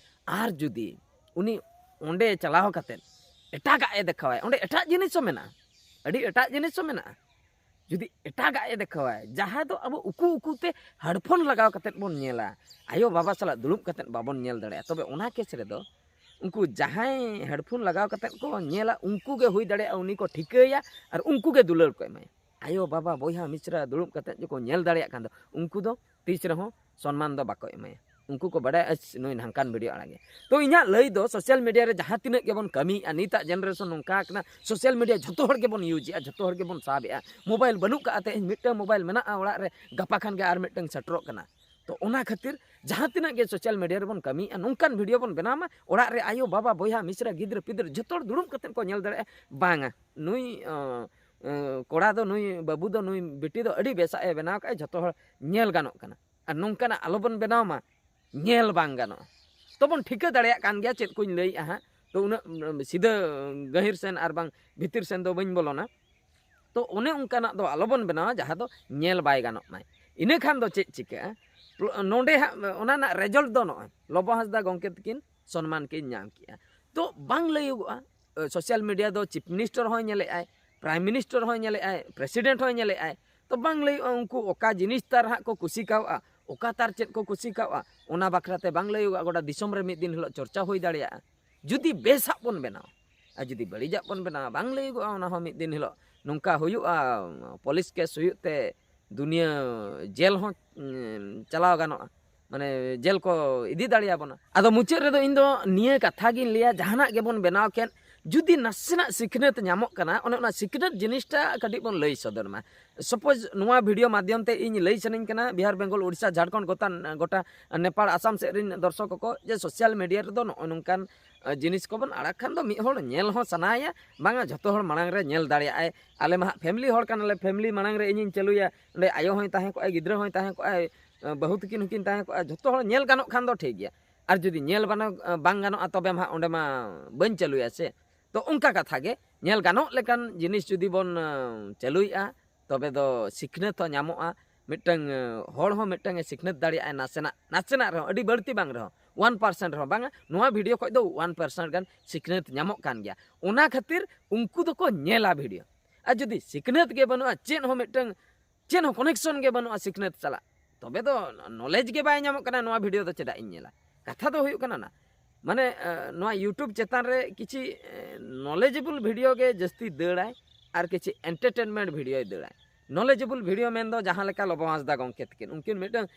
ᱟᱨ ᱡᱩᱫᱤ ᱩᱱᱤ ᱚᱸᱰᱮ ᱪᱟᱞᱟᱣ ᱠᱟᱛᱮᱫ ᱮᱴᱟᱜᱟᱜ ᱮ ᱫᱮᱠᱷᱟᱣᱟᱭ, ᱚᱸᱰᱮ ᱮᱴᱟᱜ ᱡᱤᱱᱤᱥ ᱦᱚᱸ ᱢᱮᱱᱟᱜᱼᱟ, ᱟᱹᱰᱤ ᱮᱴᱟᱜ ᱡᱤᱱᱤᱥ ᱦᱚᱸ ᱢᱮᱱᱟᱜᱼᱟ, ᱡᱩᱫᱤ ᱮᱴᱟᱜᱟᱜ ᱮ ᱫᱮᱠᱷᱟᱣᱟᱭ, ᱡᱟᱦᱟᱸ ᱫᱚ ᱟᱵᱚ ᱩᱠᱩ ᱩᱠᱩᱛᱮ ᱦᱮᱰᱯᱷᱳᱱ ᱞᱟᱜᱟᱣ ᱠᱟᱛᱮᱫ ᱵᱚᱱ ᱧᱮᱞᱟ, ᱟᱭᱳ ᱵᱟᱵᱟ ᱥᱟᱞᱟᱜ ᱫᱩᱲᱩᱵ ᱠᱟᱛᱮᱫ ᱵᱟᱵᱚᱱ ᱧᱮᱞ ᱫᱟᱲᱮᱭᱟᱜᱼᱟ, ᱛᱚᱵᱮ ᱚᱱᱟ ᱠᱮᱥ ᱨᱮᱫᱚ ᱩᱱᱠᱩ ᱡᱟᱦᱟᱸᱭ ᱦᱮᱰᱯᱷᱳᱱ ᱞᱟᱜᱟᱣ ᱠᱟᱛᱮᱫ ᱠᱚ ᱧᱮᱞᱟ, ᱩᱱᱠᱩ ᱜᱮ ᱦᱩᱭ ᱫᱟᱲᱮᱭᱟᱜᱼᱟ ᱩᱱᱤ ᱠᱚ ᱴᱷᱤᱠᱟᱹᱭᱟ ᱟᱨ ᱩᱱᱠᱩ ᱜᱮ ᱫᱩᱞᱟᱹᱲ ᱠᱚ ᱮᱢᱟᱭᱟ᱾ ᱟᱭᱳ ᱵᱟᱵᱟ ᱵᱚᱭᱦᱟ ᱢᱤᱥᱨᱟ ᱫᱩᱲᱩᱵ ᱠᱟᱛᱮᱫ ᱡᱩᱫᱤ ᱠᱚ ᱧᱮᱞ ᱫᱟᱲᱮᱭᱟᱜ ᱠᱷᱟᱱ ᱫᱚ, ᱩᱱᱠᱩ ᱫᱚ ᱛᱤᱥ ᱨᱮᱦᱚᱸ ᱥᱚᱱᱢᱟᱱ ᱫᱚ ᱵᱟᱠᱚ ᱮᱢᱟᱭᱟ᱾ ᱩᱱᱠᱩ ᱠᱚ ᱵᱟᱰᱟᱭᱟ, "ᱟᱪ, ᱱᱩᱭ ᱱᱚᱝᱠᱟᱱ ᱵᱷᱤᱰᱤᱭᱳ ᱟᱲᱟᱜᱮ᱾" ᱛᱚ ᱤᱧᱟᱹᱜ ᱞᱟᱹᱭ ᱫᱚ, ᱥᱳᱥᱟᱞ ᱢᱤᱰᱤᱭᱟ ᱨᱮ ᱡᱟᱦᱟᱸ ᱛᱤᱱᱟᱹᱜ ᱜᱮᱵᱚᱱ ᱠᱟᱹᱢᱤᱭᱮᱫᱼᱟ, ᱱᱤᱛᱟᱜ ᱡᱮᱱᱟᱨᱮᱥᱚᱱ ᱱᱚᱝᱠᱟ ᱟᱠᱟᱱᱟ, ᱥᱳᱥᱟᱞ ᱢᱤᱰᱤᱭᱟ ᱡᱷᱚᱛᱚ ᱦᱚᱲ ᱜᱮᱵᱚᱱ ᱤᱭᱩᱡᱮᱫᱼᱟ, ᱡᱷᱚᱛᱚ ᱦᱚᱲ ᱜᱮᱵᱚᱱ ᱥᱟᱵᱮᱫᱼᱟ᱾ ᱢᱳᱵᱟᱭᱤᱞ ᱵᱟᱹᱱᱩᱜ ᱠᱟᱜᱼᱟ, ᱛᱮᱦᱮᱧ ᱢᱤᱫᱴᱟᱝ ᱢᱳᱵᱟᱭᱤᱞ ᱢᱮᱱᱟᱜᱼᱟ ᱚᱲᱟᱜ ᱨᱮ, ᱜᱟᱯᱟ ᱠᱷᱟᱱ ᱜᱮ ᱟᱨ ᱢᱤᱫᱴᱟᱝ ᱥᱮᱴᱮᱨᱚᱜ ᱠᱟᱱᱟ᱾ ᱛᱚ ᱚᱱᱟ ᱠᱷᱟᱹᱛᱤᱨ ᱡᱟᱦᱟᱸ ᱛᱤᱱᱟᱹᱜ ᱜᱮ ᱥᱳᱥᱟᱞ ᱢᱤᱰᱤᱭᱟ ᱨᱮᱵᱚᱱ ᱠᱟᱹᱢᱤᱭᱮᱫᱼᱟ, ᱱᱚᱝᱠᱟᱱ ᱵᱷᱤᱰᱤᱭᱳ ᱵᱚᱱ ᱵᱮᱱᱟᱣ ᱢᱟ, ᱚᱲᱟᱜ ᱨᱮ ᱟᱭᱳ ᱵᱟᱵᱟ ᱵᱚᱭᱦᱟ ᱢᱤᱥᱨᱟ ᱜᱤᱫᱽᱨᱟᱹ ᱯᱤᱫᱽᱨᱟᱹ ᱡᱷᱚᱛᱚ ᱦᱚᱲ ᱫᱩᱲᱩᱵ ᱠᱟᱛᱮᱫ ᱠᱚ ᱧᱮᱞ ᱫᱟᱲᱮᱭᱟᱜᱼᱟ, ᱵᱟᱝᱟ, ᱱᱩᱭ, ᱚ, ᱚ, ᱠᱚᱲᱟ ᱫᱚ, ᱱᱩᱭ ᱵᱟᱹᱵᱩ ᱫᱚ, ᱱᱩᱭ ᱵᱤᱴᱤ ᱫᱚ ᱟᱹᱰᱤ ᱵᱮᱥᱟᱜ ᱮ ᱵᱮᱱᱟᱣ ᱠᱟᱜᱼᱟ, ᱡᱷᱚᱛᱚ ᱦᱚᱲ ᱧᱮᱞ ᱜᱟᱱᱚᱜ ᱠᱟᱱᱟ᱾ ᱟᱨ ᱱᱚᱝᱠᱟᱱᱟᱜ ᱟᱞᱚᱵᱚᱱ ᱵᱮᱱᱟᱣ ᱢᱟ, ᱧᱮᱞ ᱵᱟᱝ ᱜᱟᱱᱚᱜᱼᱟ᱾ ᱛᱚᱵᱚᱱ ᱴᱷᱤᱠᱟᱹ ᱫᱟᱲᱮᱭᱟᱜ ᱠᱟᱱ ᱜᱮᱭᱟ ᱪᱮᱫ ᱠᱚᱧ ᱞᱟᱹᱭᱮᱫᱼᱟ ᱦᱟᱸᱜ, ᱛᱚ ᱩᱱᱟᱹᱜ ᱥᱤᱫᱷᱟᱹ ᱜᱟᱹᱦᱤᱨ ᱥᱮᱱ ᱟᱨ ᱵᱟᱝ ᱵᱷᱤᱛᱤᱨ ᱥᱮᱱ ᱫᱚ ᱵᱟᱹᱧ ᱵᱚᱞᱚᱱᱟ᱾ ᱛᱚ ᱚᱱᱮ ᱚᱱᱠᱟᱱᱟᱜ ᱫᱚ ᱟᱞᱚᱵᱚᱱ ᱵᱮᱱᱟᱣᱟ ᱡᱟᱦᱟᱸ ᱫᱚ ᱧᱮᱞ ᱵᱟᱭ ᱜᱟᱱᱚᱜ ᱢᱟᱭ᱾ ᱤᱱᱟᱹ ᱠᱷᱟᱱ ᱫᱚ ᱪᱮᱫ ᱪᱤᱠᱟᱹᱜᱼᱟ? ᱱᱚᱰᱮ ᱦᱟᱸᱜ ᱚᱱᱟ ᱨᱮᱱᱟᱜ ᱨᱮᱡᱟᱞᱴ ᱫᱚ ᱱᱚᱜᱼᱚᱭ ᱞᱚᱵᱚ ᱦᱟᱸᱥᱫᱟ ᱜᱚᱢᱠᱮ ᱛᱟᱹᱠᱤᱱ ᱥᱚᱱᱢᱟᱱ ᱠᱤᱱ ᱧᱟᱢ ᱠᱮᱜᱼᱟ᱾ ᱛᱚ ᱵᱟᱝ ᱞᱟᱹᱭᱚᱜᱚᱜᱼᱟ᱾ ᱥᱳᱥᱟᱞ ᱢᱤᱰᱤᱭᱟ ᱫᱚ ᱪᱤᱯ ᱢᱤᱱᱤᱥᱴᱟᱨ ᱦᱚᱸᱭ ᱧᱮᱞᱮᱫᱼᱟᱭ, ᱯᱨᱟᱭᱤᱢ ᱢᱤᱱᱤᱥᱴᱟᱨ ᱦᱚᱸᱭ ᱧᱮᱞᱮᱫᱼᱟᱭ, ᱯᱨᱮᱥᱤᱰᱮᱱᱴ ᱦᱚᱸᱭ ᱧᱮᱞᱮᱫᱼᱟᱭ᱾ ᱛᱚ ᱵᱟᱝ ᱞᱟᱹᱭᱚᱜᱼᱟ ᱩᱱᱠᱩ ᱚᱠᱟ ᱡᱤᱱᱤᱥ ᱛᱟᱨ ᱦᱟᱸᱜ ᱠᱚ ᱠᱩᱥᱤ ᱠᱟᱣᱜᱼᱟ, ᱚᱠᱟ ᱛᱟᱨ ᱪᱮᱫ ᱠᱚ ᱠᱩᱥᱤ ᱠᱟᱣᱜᱼᱟ, ᱚᱱᱟ ᱵᱟᱠᱷᱨᱟ ᱛᱮ ᱵᱟᱝ ᱞᱟᱹᱭᱚᱜᱼᱟ᱾ ᱜᱚᱴᱟ ᱫᱤᱥᱚᱢ ᱨᱮ ᱢᱤᱫ ᱫᱤᱱ ᱦᱤᱞᱳᱜ ᱪᱚᱨᱪᱟ ᱦᱩᱭ ᱫᱟᱲᱮᱭᱟᱜᱼᱟ᱾ ᱡᱩᱫᱤ ᱵᱮᱥᱟᱜ ᱵᱚᱱ ᱵᱮᱱᱟᱣᱟ, ᱟᱨ ᱡᱩᱫᱤ ᱵᱟᱹᱲᱤᱡᱟᱜ ᱵᱚᱱ ᱵᱮᱱᱟᱣᱟ, ᱵᱟᱝ ᱞᱟᱹᱭᱚᱜᱚᱜᱼᱟ ᱚᱱᱟ ᱦᱚᱸ ᱢᱤᱫ ᱫᱤᱱ ᱦᱤᱞᱳᱜ ᱱᱚᱝᱠᱟ ᱦᱩᱭᱩᱜᱼᱟ, ᱯᱩᱞᱤᱥ ᱠᱮᱥ ᱦᱩᱭᱩᱜ ᱛᱮ ᱫᱩᱱᱤᱭᱟᱹ ᱡᱮᱞ ᱦᱚᱸ ᱩᱸ, ᱪᱟᱞᱟᱣ ᱜᱟᱱᱚᱜᱼᱟ, ᱢᱟᱱᱮ ᱡᱮᱞ ᱠᱚ ᱤᱫᱤ ᱫᱟᱲᱮᱭᱟᱵᱚᱱᱟ᱾ ᱟᱫᱚ ᱢᱩᱪᱟᱹᱫ ᱨᱮᱫᱚ ᱤᱧ ᱫᱚ ᱱᱤᱭᱟᱹ ᱠᱟᱛᱷᱟ ᱜᱤᱧ ᱞᱟᱹᱭᱟ, ᱡᱟᱦᱟᱱᱟᱜ ᱜᱮᱵᱚᱱ ᱵᱮᱱᱟᱣ ᱠᱮᱫ, ᱡᱩᱫᱤ ᱱᱟᱥᱮᱱᱟᱜ ᱥᱤᱠᱷᱱᱟᱹᱛ ᱧᱟᱢᱚᱜ ᱠᱟᱱᱟ, ᱚᱱᱮ ᱚᱱᱟ ᱥᱤᱠᱷᱱᱟᱹᱛ ᱡᱤᱱᱤᱥᱴᱟ ᱠᱟᱹᱴᱤᱡ ᱵᱚᱱ ᱞᱟᱹᱭ ᱥᱚᱫᱚᱨ ᱢᱟ᱾ ᱥᱟᱯᱳᱡᱽ ᱱᱚᱣᱟ ᱵᱷᱤᱰᱤᱭᱳ ᱢᱟᱫᱽᱫᱷᱚᱢ ᱛᱮ ᱤᱧ ᱞᱟᱹᱭ ᱥᱟᱱᱟᱧ ᱠᱟᱱᱟ ᱵᱤᱦᱟᱨ, ᱵᱮᱝᱜᱚᱞ, ᱩᱲᱤᱥᱥᱟ, ᱡᱷᱟᱲᱠᱷᱚᱸᱰ, ᱜᱚᱴᱟ, ᱜᱚᱴᱟ ᱱᱮᱯᱟᱲ, ᱟᱥᱟᱢ ᱥᱮᱫ ᱨᱮᱱ ᱫᱚᱨᱥᱚᱠ ᱠᱚ, ᱡᱮ ᱥᱳᱥᱟᱞ ᱢᱤᱰᱤᱭᱟ ᱨᱮᱫᱚ ᱱᱚᱜᱼᱚᱭ ᱱᱚᱝᱠᱟᱱ ᱟᱸ, ᱡᱤᱱᱤᱥ ᱠᱚᱵᱚᱱ ᱟᱲᱟᱜ ᱠᱷᱟᱱ ᱫᱚ ᱢᱤᱫ ᱦᱚᱲ ᱧᱮᱞ ᱦᱚᱸ ᱥᱟᱱᱟᱭᱮᱭᱟ, ᱵᱟᱝᱟ ᱡᱷᱚᱛᱚ ᱦᱚᱲ ᱢᱟᱲᱟᱝ ᱨᱮ ᱧᱮᱞ ᱫᱟᱲᱮᱭᱟᱜᱼᱟᱭ᱾ ᱟᱞᱮ ᱢᱟ ᱦᱟᱸᱜ ᱯᱷᱮᱢᱤᱞᱤ ᱦᱚᱲ ᱠᱟᱱᱟᱞᱮ, ᱯᱷᱮᱢᱤᱞᱤ ᱢᱟᱲᱟᱝ ᱨᱮ ᱤᱧᱤᱧ ᱪᱟᱹᱞᱩᱭᱟ, ᱚᱸᱰᱮ ᱟᱭᱳ ᱦᱚᱸᱭ ᱛᱟᱦᱮᱸ ᱠᱚᱜᱼᱟᱭ, ᱜᱤᱫᱽᱨᱟᱹ ᱦᱚᱸᱭ ᱛᱟᱦᱮᱸ ᱠᱚᱜᱼᱟᱭ, ᱟᱸ, ᱵᱟᱹᱦᱩ ᱛᱟᱹᱠᱤᱱ ᱦᱚᱸᱠᱤᱱ ᱛᱟᱦᱮᱸ ᱠᱚᱜᱼᱟ, ᱡᱷᱚᱛᱚ ᱦᱚᱲ ᱧᱮᱞ ᱜᱟᱱᱚᱜ ᱠᱷᱟᱱ ᱫᱚ ᱴᱷᱤᱠ ᱜᱮᱭᱟ᱾ ᱟᱨ ᱡᱩᱫᱤ ᱧᱮᱞ ᱵᱟᱱᱟ-, ᱵᱟᱝ ᱜᱟᱱᱚᱜᱼᱟ ᱛᱚᱵᱮ ᱢᱟ ᱦᱟᱸᱜ ᱚᱸᱰᱮ ᱢᱟ ᱵᱟᱹᱧ ᱪᱟᱹᱞᱩᱭᱟ ᱥᱮ᱾ ᱛᱚ ᱚᱱᱠᱟ ᱠᱟᱛᱷᱟ ᱜᱮ, ᱧᱮᱞ ᱜᱟᱱᱚᱜ ᱞᱮᱠᱟᱱ ᱡᱤᱱᱤᱥ ᱡᱩᱫᱤ ᱵᱚᱱ, ᱟᱸ, ᱪᱟᱹᱞᱩᱭᱮᱫᱼᱟ, ᱛᱚᱵᱮ ᱫᱚ ᱥᱤᱠᱷᱱᱟᱹᱛ ᱦᱚᱸ ᱧᱟᱢᱚᱜᱼᱟ᱾ ᱢᱤᱫᱴᱟᱝ, ᱟᱸ, ᱦᱚᱲ ᱦᱚᱸ ᱢᱤᱫᱴᱟᱝ ᱮ ᱥᱤᱠᱷᱱᱟᱹᱛ ᱫᱟᱲᱮᱭᱟᱜᱼᱟ ᱱᱟᱥᱮᱱᱟᱜ, ᱱᱟᱥᱮᱱᱟᱜ ᱨᱮᱦᱚᱸ, ᱟᱹᱰᱤ ᱵᱟᱹᱲᱛᱤ ᱵᱟᱝ ᱨᱮᱦᱚᱸ, ᱚᱣᱟᱱ ᱯᱟᱨᱥᱮᱱᱴ ᱨᱮᱦᱚᱸ ᱵᱟᱝᱟ, ᱱᱚᱣᱟ ᱵᱷᱤᱰᱤᱭᱳ ᱠᱷᱚᱡ ᱫᱚ ᱚᱣᱟᱱ ᱯᱟᱨᱥᱮᱱᱴ ᱜᱟᱱ ᱥᱤᱠᱷᱱᱟᱹᱛ ᱧᱟᱢᱚᱜ ᱠᱟᱱ ᱜᱮᱭᱟ᱾ ᱚᱱᱟ ᱠᱷᱟᱹᱛᱤᱨ ᱩᱱᱠᱩ ᱫᱚᱠᱚ ᱧᱮᱞᱟ ᱵᱷᱤᱰᱤᱭᱳ᱾ ᱟᱨ ᱡᱩᱫᱤ ᱥᱤᱠᱷᱱᱟᱹᱛ ᱜᱮ ᱵᱟᱹᱱᱩᱜᱼᱟ, ᱪᱮᱫ ᱦᱚᱸ ᱢᱤᱫᱴᱟᱝ, ᱪᱮᱫ ᱦᱚᱸ ᱠᱚᱱᱮᱠᱥᱚᱱ ᱜᱮ ᱵᱟᱹᱱᱩᱜᱼᱟ ᱥᱤᱠᱷᱱᱟᱹᱛ ᱥᱟᱞᱟᱜ, ᱛᱚᱵᱮ ᱫᱚ ᱱᱚᱞᱮᱡᱽ ᱜᱮ ᱵᱟᱭ ᱧᱟᱢᱚᱜ ᱠᱟᱱᱟ, ᱱᱚᱣᱟ ᱵᱷᱤᱰᱤᱭᱳ ᱫᱚ ᱪᱮᱫᱟᱜ ᱤᱧ ᱧᱮᱞᱟ? ᱠᱟᱛᱷᱟ ᱫᱚ ᱦᱩᱭᱩᱜ ᱠᱟᱱᱟ ᱚᱱᱟ, ᱢᱟᱱᱮ, ᱟᱸ, ᱱᱚᱣᱟ YouTube ᱪᱮᱛᱟᱱ ᱨᱮ ᱠᱤᱪᱷᱤ, ᱟᱸ, ᱱᱚᱞᱮᱡᱮᱵᱚᱞ ᱵᱷᱤᱰᱤᱭᱳ ᱜᱮ ᱡᱟᱹᱥᱛᱤ ᱫᱟᱹᱲᱟᱭ ᱟᱨ ᱠᱤᱪᱷᱤ ᱮᱱᱴᱟᱨᱴᱮᱱᱢᱮᱱᱴ ᱵᱷᱤᱰᱤᱭᱳᱭ ᱫᱟᱹᱲᱟᱭ᱾ ᱱᱚᱞᱮᱡᱮᱵᱚᱞ ᱵᱷᱤᱰᱤᱭᱳ ᱢᱮᱱᱫᱚ ᱡᱟᱦᱟᱸ ᱞᱮᱠᱟ ᱞᱚᱵᱚ ᱦᱟᱸᱥᱫᱟ ᱜᱚᱢᱠᱮ ᱛᱟᱹᱠᱤᱱ, ᱩᱱᱠᱤᱱ ᱢᱤᱫᱴᱟᱝ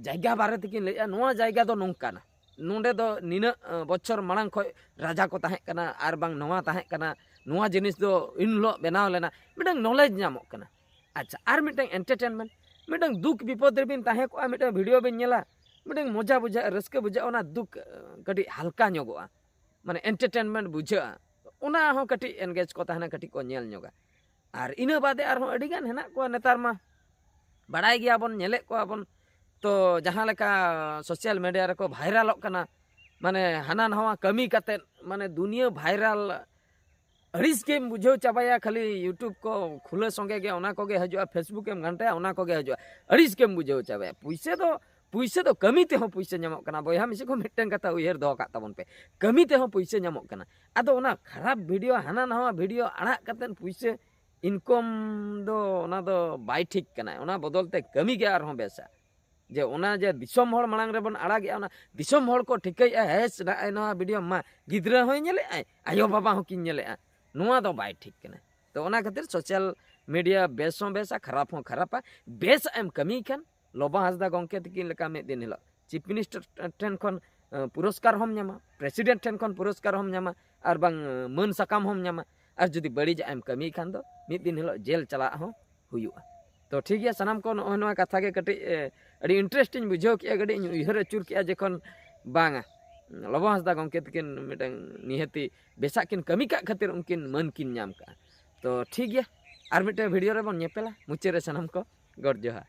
ᱡᱟᱭᱜᱟ ᱵᱟᱨᱮ ᱛᱮᱠᱤᱱ ᱞᱟᱹᱭᱮᱜᱼᱟ, ᱱᱚᱣᱟ ᱡᱟᱭᱜᱟ ᱫᱚ ᱱᱚᱝᱠᱟᱱᱟ, ᱱᱚᱸᱰᱮ ᱫᱚ ᱱᱤᱱᱟᱹᱜ, ᱟᱸ, ᱵᱚᱪᱷᱚᱨ ᱢᱟᱲᱟᱝ ᱠᱷᱚᱡ ᱨᱟᱡᱟ ᱠᱚ ᱛᱟᱦᱮᱸ ᱠᱟᱱᱟ ᱟᱨ ᱵᱟᱝ ᱱᱚᱣᱟ ᱛᱟᱦᱮᱸ ᱠᱟᱱᱟ, ᱱᱚᱣᱟ ᱡᱤᱱᱤᱥ ᱫᱚ ᱤᱱ ᱦᱤᱞᱳᱜ ᱵᱮᱱᱟᱣ ᱞᱮᱱᱟ, ᱢᱤᱫᱴᱟᱝ ᱱᱚᱞᱮᱡᱽ ᱧᱟᱢᱚᱜ ᱠᱟᱱᱟ᱾ ᱟᱪᱪᱷᱟ, ᱟᱨ ᱢᱤᱫᱴᱟᱝ ᱮᱱᱴᱟᱨᱴᱮᱱᱢᱮᱱᱴ, ᱢᱤᱫᱴᱟᱝ ᱫᱩᱠ ᱵᱤᱯᱚᱫ ᱨᱮᱵᱤᱱ ᱛᱟᱦᱮᱸ ᱠᱚᱜᱼᱟ, ᱢᱤᱫᱴᱟᱝ ᱵᱷᱤᱰᱤᱭᱳ ᱵᱤᱱ ᱧᱮᱞᱟ, ᱢᱤᱫᱴᱟᱝ ᱢᱚᱡᱟ ᱵᱩᱡᱷᱟᱹᱜᱼᱟ, ᱨᱟᱹᱥᱠᱟᱹ ᱵᱩᱡᱷᱟᱹᱜᱼᱟ, ᱚᱱᱟ ᱫᱩᱠ, ᱟᱸ, ᱠᱟᱹᱴᱤᱡ ᱦᱟᱞᱠᱟ ᱧᱚᱜᱚᱜᱼᱟ, ᱢᱟᱱᱮ ᱮᱱᱴᱟᱨᱴᱮᱱᱢᱮᱱᱴ ᱵᱩᱡᱷᱟᱹᱜᱼᱟ᱾ ᱚᱱᱟ ᱦᱚᱸ ᱠᱟᱹᱴᱤᱡ ᱮᱱᱜᱮᱡᱽ ᱠᱚ ᱛᱟᱦᱮᱱᱟ, ᱠᱟᱹᱴᱤᱡ ᱠᱚ ᱧᱮᱞ ᱧᱚᱜᱟ᱾ ᱟᱨ ᱤᱱᱟᱹ ᱵᱟᱫᱮ ᱟᱨᱦᱚᱸ ᱟᱹᱰᱤᱜᱟᱱ ᱦᱮᱱᱟᱜ ᱠᱚᱣᱟ ᱱᱮᱛᱟᱨ ᱢᱟ, ᱵᱟᱲᱟᱭ ᱜᱮᱭᱟᱵᱚᱱ, ᱧᱮᱞᱮᱫ ᱠᱚᱣᱟ ᱵᱚᱱ᱾ ᱛᱚ ᱡᱟᱦᱟᱸ ᱞᱮᱠᱟ ᱥᱳᱥᱟᱞ ᱢᱤᱰᱤᱭᱟ ᱨᱮᱠᱚ ᱵᱷᱟᱭᱨᱟᱞᱚᱜ ᱠᱟᱱᱟ, ᱢᱟᱱᱮ ᱦᱟᱱᱟ ᱱᱟᱣᱟ ᱠᱟᱹᱢᱤ ᱠᱟᱛᱮᱫ, ᱢᱟᱱᱮ ᱫᱩᱱᱤᱭᱟᱹ ᱵᱷᱟᱭᱨᱟᱞ, ᱟᱹᱲᱤᱥ ᱜᱮᱢ ᱵᱩᱡᱷᱟᱹᱣ ᱪᱟᱵᱟᱭᱟ᱾ ᱠᱷᱟᱹᱞᱤ YouTube ᱠᱚ ᱠᱷᱩᱞᱟᱹ ᱥᱚᱸᱜᱮ ᱜᱮ ᱚᱱᱟ ᱠᱚᱜᱮ ᱦᱤᱡᱩᱜᱼᱟ, Facebook ᱮᱢ ᱜᱷᱟᱱᱴᱟᱭᱟ, ᱚᱱᱟ ᱠᱚᱜᱮ ᱦᱤᱡᱩᱜᱼᱟ᱾ ᱟᱹᱲᱤᱥ ᱜᱮᱢ ᱵᱩᱡᱷᱟᱹᱣ ᱪᱟᱵᱟᱭᱟ᱾ ᱯᱩᱭᱥᱟᱹ ᱫᱚ, ᱯᱩᱭᱥᱟᱹ ᱫᱚ ᱠᱟᱹᱢᱤ ᱛᱮᱦᱚᱸ ᱯᱩᱭᱥᱟᱹ ᱧᱟᱢᱚᱜ ᱠᱟᱱᱟ ᱵᱚᱭᱦᱟ ᱢᱤᱥᱤ ᱠᱚ, ᱢᱤᱫᱴᱮᱱ ᱠᱟᱛᱷᱟ ᱩᱭᱦᱟᱹᱨ ᱫᱚᱦᱚ ᱠᱟᱜ ᱛᱟᱵᱚᱱ ᱯᱮ, ᱠᱟᱹᱢᱤ ᱛᱮᱦᱚᱸ ᱯᱩᱭᱥᱟᱹ ᱧᱟᱢᱚᱜ ᱠᱟᱱᱟ᱾ ᱟᱫᱚ ᱚᱱᱟ ᱠᱷᱟᱨᱟᱯ ᱵᱷᱤᱰᱤᱭᱳ, ᱦᱟᱱᱟ ᱱᱟᱣᱟ ᱵᱷᱤᱰᱤᱭᱳ ᱟᱲᱟᱜ ᱠᱟᱛᱮᱫ ᱯᱩᱭᱥᱟᱹ ᱤᱱᱠᱚᱢ ᱫᱚ, ᱚᱱᱟ ᱫᱚ ᱵᱟᱭ ᱴᱷᱤᱠ ᱠᱟᱱᱟ᱾ ᱚᱱᱟ ᱵᱚᱫᱚᱞ ᱛᱮ ᱠᱟᱹᱢᱤ ᱜᱮ ᱟᱨᱦᱚᱸ ᱵᱮᱥᱟ᱾ ᱡᱮ ᱚᱱᱟ ᱡᱮ ᱫᱤᱥᱚᱢ ᱦᱚᱲ ᱢᱟᱲᱟᱝ ᱨᱮᱵᱚᱱ ᱟᱲᱟᱜᱮᱜᱼᱟ, ᱚᱱᱟ ᱫᱤᱥᱚᱢ ᱦᱚᱲ ᱠᱚ ᱴᱷᱤᱠᱟᱹᱭᱮᱜᱼᱟ, ᱦᱮᱸ ᱥᱮ ᱱᱚᱜᱼᱚᱭ ᱱᱚᱣᱟ ᱵᱷᱤᱰᱤᱭᱳ ᱢᱟ ᱜᱤᱫᱽᱨᱟᱹ ᱦᱚᱸᱭ ᱧᱮᱞᱮᱜᱼᱟᱭ, ᱟᱭᱳ ᱵᱟᱵᱟ ᱦᱚᱸᱠᱤᱱ ᱧᱮᱞᱮᱜᱼᱟ, ᱱᱚᱣᱟ ᱫᱚ ᱵᱟᱭ ᱴᱷᱤᱠ ᱠᱟᱱᱟ᱾ ᱛᱚ ᱚᱱᱟ ᱠᱷᱟᱹᱛᱤᱨ ᱥᱳᱥᱟᱞ ᱢᱤᱰᱤᱭᱟ ᱵᱮᱥ ᱦᱚᱸ ᱵᱮᱥᱟ, ᱠᱷᱟᱨᱟᱯ ᱦᱚᱸ ᱠᱷᱟᱨᱟᱯᱟ᱾ ᱵᱮᱥ ᱮᱢ ᱠᱟᱹᱢᱤ ᱠᱷᱟᱱ ᱞᱚᱵᱚ ᱦᱟᱸᱥᱫᱟ ᱜᱚᱢᱠᱮ ᱛᱤᱠᱤᱱ ᱞᱮᱠᱟ ᱢᱤᱫ ᱫᱤᱱ ᱦᱤᱞᱳᱜ ᱪᱤᱯ ᱢᱤᱱᱤᱥᱴᱟᱨ ᱴᱷᱮᱱ ᱠᱷᱚᱱ ᱮ, ᱯᱩᱨᱚᱥᱠᱟᱨ ᱦᱚᱸᱢ ᱧᱟᱢᱟ, ᱯᱨᱮᱥᱤᱰᱮᱱᱴ ᱴᱷᱮᱱ ᱠᱷᱚᱱ ᱯᱩᱨᱚᱥᱠᱟᱨ ᱦᱚᱸᱢ ᱧᱟᱢᱟ, ᱟᱨ ᱵᱟᱝ ᱮ, ᱢᱟᱹᱱ ᱥᱟᱠᱟᱢ ᱦᱚᱸᱢ ᱧᱟᱢᱟ᱾ ᱟᱨ ᱡᱩᱫᱤ ᱵᱟᱹᱲᱤᱡᱟᱜ ᱮᱢ ᱠᱟᱹᱢᱤ ᱠᱷᱟᱱ ᱫᱚ ᱢᱤᱫ ᱫᱤᱱ ᱦᱤᱞᱳᱜ ᱡᱮᱞ ᱪᱟᱞᱟᱜ ᱦᱚᱸ ᱦᱩᱭᱩᱜᱼᱟ᱾ ᱛᱚ ᱴᱷᱤᱠ ᱜᱮᱭᱟ, ᱥᱟᱱᱟᱢ ᱠᱚ ᱱᱚᱜᱼᱚᱭ ᱱᱚᱣᱟ ᱠᱟᱛᱷᱟ ᱜᱮ ᱠᱟᱹᱴᱤᱡ ᱮ, ᱟᱹᱰᱤ ᱤᱱᱴᱟᱨᱮᱥᱴ ᱤᱧ ᱵᱩᱡᱷᱟᱹᱣ ᱠᱮᱜᱼᱟ, ᱠᱟᱹᱴᱤᱡ ᱤᱧ ᱩᱭᱦᱟᱹᱨ ᱟᱹᱪᱩᱨ ᱠᱮᱜᱼᱟ ᱡᱚᱠᱷᱚᱱ ᱵᱟᱝᱟ ᱞᱚᱵᱚ ᱦᱟᱸᱥᱫᱟ ᱜᱚᱢᱠᱮ ᱛᱟᱹᱠᱤᱱ ᱢᱤᱫᱴᱟᱝ ᱱᱤᱦᱟᱹᱛᱤ ᱵᱮᱥᱟᱜ ᱠᱤᱱ ᱠᱟᱹᱢᱤ ᱠᱟᱜ ᱠᱷᱟᱹᱛᱤᱨ ᱩᱱᱠᱤᱱ ᱢᱟᱹᱱ ᱠᱤᱱ ᱧᱟᱢ ᱠᱟᱜᱼᱟ᱾ ᱛᱚ ᱴᱷᱤᱠ ᱜᱮᱭᱟ, ᱟᱨ ᱢᱤᱫᱴᱟᱝ ᱵᱷᱤᱰᱤᱭᱳ ᱨᱮᱵᱚᱱ ᱧᱮᱯᱮᱞᱟ᱾ ᱢᱩᱪᱟᱹᱫ ᱨᱮ ᱥᱟᱱᱟᱢ ᱠᱚ ᱜᱚᱰ ᱡᱚᱦᱟᱨ᱾